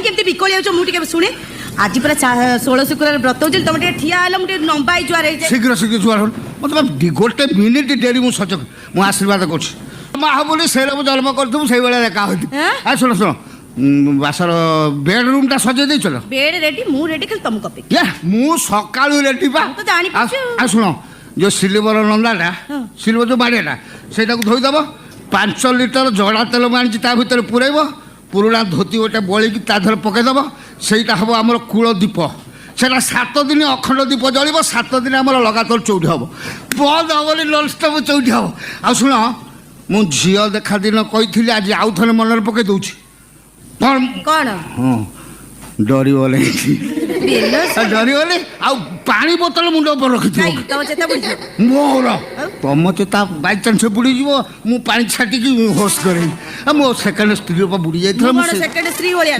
କାହିଁକି ଏମିତି ବିକଳି ଯାଉଛ? ମୁଁ ଟିକେ ଶୁଣେ। ଆଜି ପୁରା 16 ଶୁକ୍ରବାର ବ୍ରତ ହଉଛି, ତମେ ଟିକେ ଠିଆ ହେଲେ ମୁଁ ଟିକେ ଲମ୍ବା ହେଇ ଜୁହାର ହେଇଯାଏ। ଶୀଘ୍ର ଶୀଘ୍ର ଜୁହାର ହଉ। ମତେ ବା ଗୋଟେ ମିନିଟ୍ ଡେରି ମୁଁ ସଜ। ମୁଁ ଆଶୀର୍ବାଦ କରୁଛି ମା ବୋଲି, ସେଇଟା ମୁଁ ଜନ୍ମ କରିଥିବୁ, ସେଇଭଳିଆ ଦେଖା ହଉଥିବୁ। ଏଁ? ଆଉ ଶୁଣ ଶୁଣ, ବାସର ବେଡ୍ ରୁମ୍ଟା ସଜେଇ ଦେଇଛ ତ? ବେଡ୍ ରେଡି, ମୁଁ ରେଡି, ଖାଲି ତମକୁ ଅପେକ୍ଷା। ୟେ, ମୁଁ ସକାଳୁ ରେଡି ପା। ମୁଁ ତ ଜାଣିପାରୁଛି ଆଉ। ଆଉ ଶୁଣ, ଯୋଉ ସିଲିଭର ନନ୍ଦାଟା, ସିଲିଭର ଯୋଉ ବାଡ଼ିଆଟା, ସେଇଟାକୁ ଧୋଇଦବ। 5 ଲିଟର ଜଡ଼ା ତେଲ ମୁଁ ଆଣିଛି, ତା ଭିତରେ ପୁରେଇବ। ପୁରୁଣା ଧୋତି ଗୋଟେ ବଳିକି ତା ଦେହରେ ପକେଇଦବ। ସେଇଟା ହବ ଆମର କୂଳ ଦୀପ। ସେଇଟା 7 ଦିନ ଅଖଣ୍ଡ ଦୀପ ଜଳିବ। 7 ଦିନ ଆମର ଲଗାତାର ଚଉଠି ହବ, ବନ୍ଦ ହବନି, ନନଷ୍ଟପ୍ ଚଉଠି ହବ। ଆଉ ଶୁଣ, ମୁଁ ଝିଅ ଦେଖା ଦିନ କହିଥିଲି, ଆଜି ଆଉ ଥରେ ମନରେ ପକେଇ ଦଉଛି। କ'ଣ? କଣ? ହଁ, ଡରିଗଲେ। ଡରିଗଲେ। ଆଉ ପାଣି ବୋତଲ ମୁଣ୍ଡ ଉପରେ ରଖିଥିବ। କାହିଁକି, ତମ ଚେତା ବୁଡ଼ିଯିବ? ମୋର ତମ ଚେତା ବାଇଚାନ୍ସ ବୁଡ଼ିଯିବ, ମୁଁ ପାଣି ଛାଟିକି ହୋସ କରେଇ। ଆଉ ମୋ ସେକେଣ୍ଡ ସ୍ତ୍ରୀ ବୁଡ଼ି ଯାଇଥିଲା। ମୁଁ ମୁଁ କଣ ସେକେଣ୍ଡ ସ୍ତ୍ରୀ ଭଳିଆ?